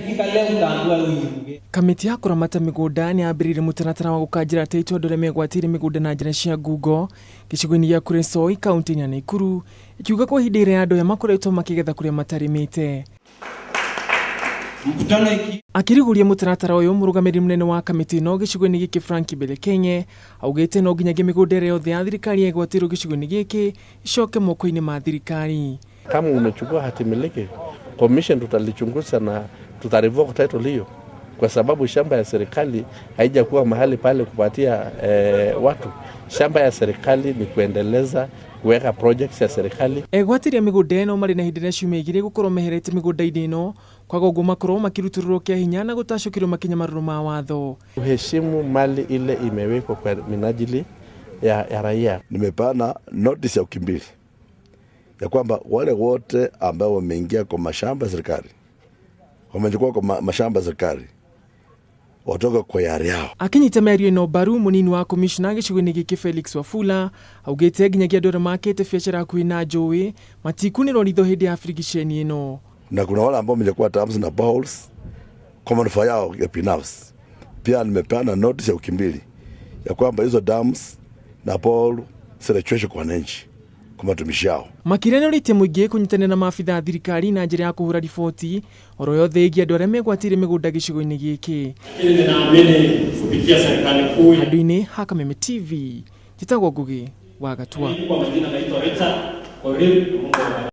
Ikifika leo utaambiwa huyu ni Kamĩtĩ ya kũramata mĩgũnda nĩ yambĩrĩirie mũtaratara wa gũkanjĩra title andũ arĩa megwatĩire mĩgũnda na njĩra cia ngungo gĩcigo-inĩ gĩa Kuresoi kaunti-inĩ ya Nakuru, ikiuga kwa ihinda iraya andũ aya makoretwo makĩgetha kũrĩa matarĩmĩte. Mkutano iki Akĩrigũria mũtaratara ũyũ, mũrũgamĩrĩri mũnene wa kamĩtĩ ĩno gĩcigo-inĩ gĩkĩ Frank Mbelekenye augĩte no nginyagia mĩgũnda ĩrĩa yothe ya thirikari yegwatĩirwo gĩcigo-inĩ gĩkĩ icoke moko-inĩ ma thirikari. Kama umechukua hati miliki, commission tutalichunguza na tutarevoke title hiyo, kwa sababu shamba ya serikali haijakuwa mahali pale kupatia watu. Shamba ya serikali ni kuendeleza kuweka projects ya serikali. Egwatĩri a mĩgũnda ĩno marĩ na ihinda rĩa ciumia 2 gũkorwo meherete mĩgũnda-inĩ ĩno, kwaga ũguo makorwo makĩrutũrũrwo kĩa hinya na gũtacũkĩrwo makinya marũrũ ma watho. Kuheshimu mali ile imewekwa kwa minajili ya raia. Nimepana notice ya wiki 2 ya kwamba wale wote ambao wameingia kwa mashamba ya serikali, wamechukua kwa mashamba ya serikali, watoke kwa yari yao. Akinyita mĩario ĩno mbaru, mũnini wa komishona gĩcigo-inĩ gĩkĩ Felix Wafula augĩte nginyagia andũ arĩa makĩte biacara hakuhĩ na njũĩ matikunĩrwo ritho hĩndĩ ya birigiceni ĩno. Na kuna wale ambao wamechukua dams na boreholes kwa manufaa yao ya binafsi. Pia nimepeana notice ya wiki 2 ya kwamba hizo dams na borehole zirejeshwe kwa wananchi kwa matumishi yao. Makĩria nĩorĩtie mũingĩ kũnyitanĩra na maabitha a thirikari na njĩra ya kũhũra riboti oro yothe ĩgiĩ andũ arĩa megwatĩire mĩgũnda gĩcigo-inĩ gĩkĩ. Lakini ninaamini kupitia serikali kuu ya Handũ-inĩ ha Kameme TV, njĩtagwo Ngugi wa Gatua. Kwa majina naitwa Richard Korir. Mungu awabariki.